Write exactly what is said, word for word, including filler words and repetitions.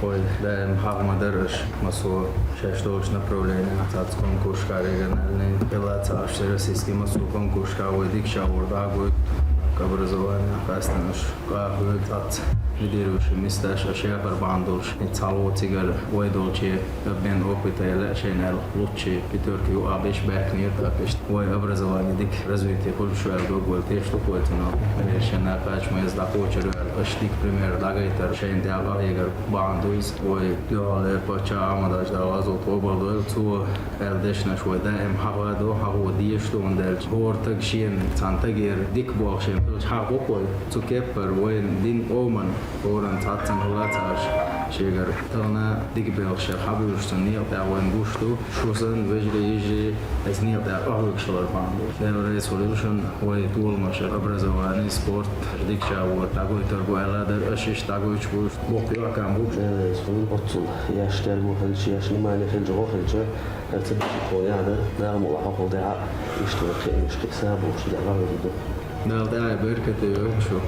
Вай даим хьагӀ ма дара аша массо шаьш долчу направленехь цхьацца конкурсашкахь, региональный, хилла ца Ӏаш, всероссийский массо конкурсашкахь вай дика шаьш вара дӀагойту, образованиехь къаьстина аша къахьоьгу цхьацца лидирующий месташ аша яхар бахьана долуш, и цхьалгӀа цигара вай долче обмен опытом лаьа шайна аьлла, лучшие пятёрки юкъахь беш баьхкинера тӀаккха иштта. Вай образование дика развитие хуьлуш ваьлла дог вай тешна ду вай цунах. Конечно, кхача ма иза дӀакхочур ваьлла. Аша дика пример дӀагайтар шайна тӀехь къахьегар бахьана ду иза. Вай дуьхьал паччахь Ахьмад-Хьаьжа, Дала гӀазот къобалдойла, цо аьлла дешнаш вай даим хьагӀ а до, хьагӀо дезаш ду, хӀунда аьлча хӀора таг шена цхьана тагера дика болх шен хилча хьагӀ бу-кх вай. Цу кеппара вайна дина къоман хӀоранна цхьаццанна хӀаллаца аша шегара тахана дика белхаш хьабуьйлуш цунна некъа тӀехь вайна гуш ду. Шу санна, вежарий, йижарий, эс некъа тӀехь къахьоьгуш хилар бахьана ду. Дела реза хуьлийла шуна, вай толамаш образование, спорт, дика шаьш вара дӀагойтур бу аьлла дара, аша иштта дӀагойтуш бу, боккха йоккхам бу. Дела реза хуьлийла, оццул еш тергу хилча, еш внимание хилча, гӀо хилча, хӀара ца беши тхуна яхь дара, Дала мукъ лахь хьокхул дехьа, иштта вай кхиамаш кхин а сабухуш дехьа хьоьгур ду. Дала тӀаьхье беркате йойла шу.